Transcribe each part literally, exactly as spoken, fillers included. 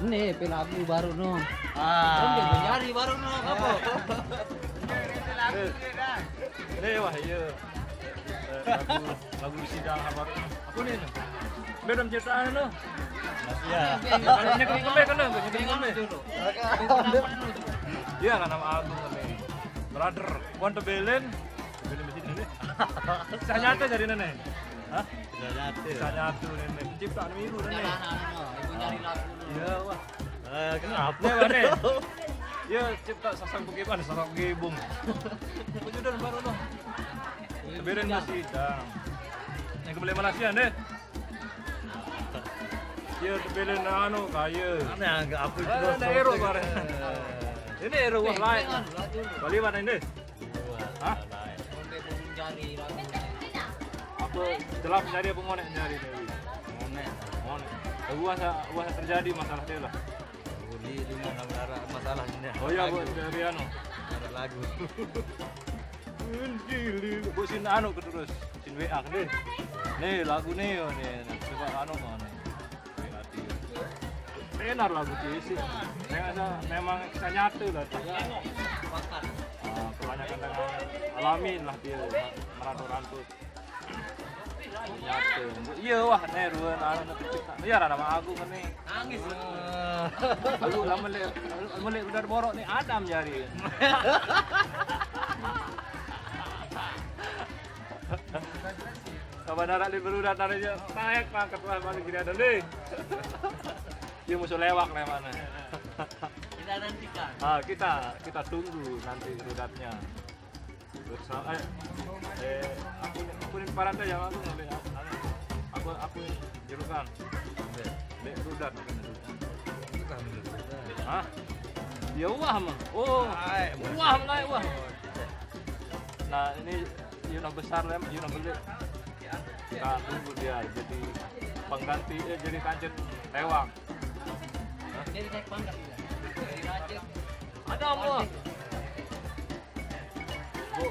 Ini pe lagu baru no. Ah. Nyari baru no apa? Nih, wah, iya. Eh, lagu, lagu isi dah, apa? Apa nih? Beda ciptaan no. Iya. Kalau nyekri kembe kan, nyekri kembe. Iya, kan nama album kami. Brother, bukan tebelen. Tebelen di sini nih. Saya nyata jadi nenek. Hah? Bisa nyatu. Bisa nyatu nenek. Ciptaan miru nenek. Ibu nyari lagu. Iya, wah. Eh, kenapa? Nih, wah, nih. Ya, cipta sasang bukibang, sasang bukibung. Apa judul baru no? Tebelen masih dah. Yang kembali Malaysia deh. Iya, tebelen anu, kaya. Aneh, anggap apa itu? Ada ero bareng. Ini ero wah lain. Bali mana ini? Hah? Apa jelas nyari apa ngonek nyari ini? Ngonek. Ngonek. Wah, sa-, wah terjadi masalah dia lah. Ini dengan masalah ini. Oh iya, buat dari anu. Ada lagu. Buat sin anu ke terus. Sin W A ke deh. Nih lagu nih, oh, nih. Coba anu mau nih. W A dia. Benar lagu dia sih. Saya rasa memang saya nyatu lah. Dia. Ah, kebanyakan dengan alamin lah dia. Merantau-rantau. Nyatu. Iya, wah, nih, dua anak tercipta. Iya, nama aku kan nih. Nangis. Aku lama le, lama le udah borok nih, Adam jari. Kapan anak le berudah tadi aja, taek mah ketua paling gini ada nih. Dia musuh lewak lah mana. Kita nantikan. Ah, kita, kita tunggu nanti rudatnya. Terus, eh, eh, aku, aku ini paranda yang aku ngambil, aku, aku, aku ini julukan. Dek rudat, bukan rudat. Hah? Ya, wah mah. Oh, wah, mulai wah. Nah, ini Yuna besar lem, Yuna beli. Kita tunggu dia jadi pengganti, eh, jadi kancet lewang. Jadi naik pangkat. Ada Allah. Bu,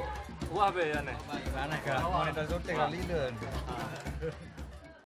wah be ya nih. Aneh kan? Mau kita syuting kali itu.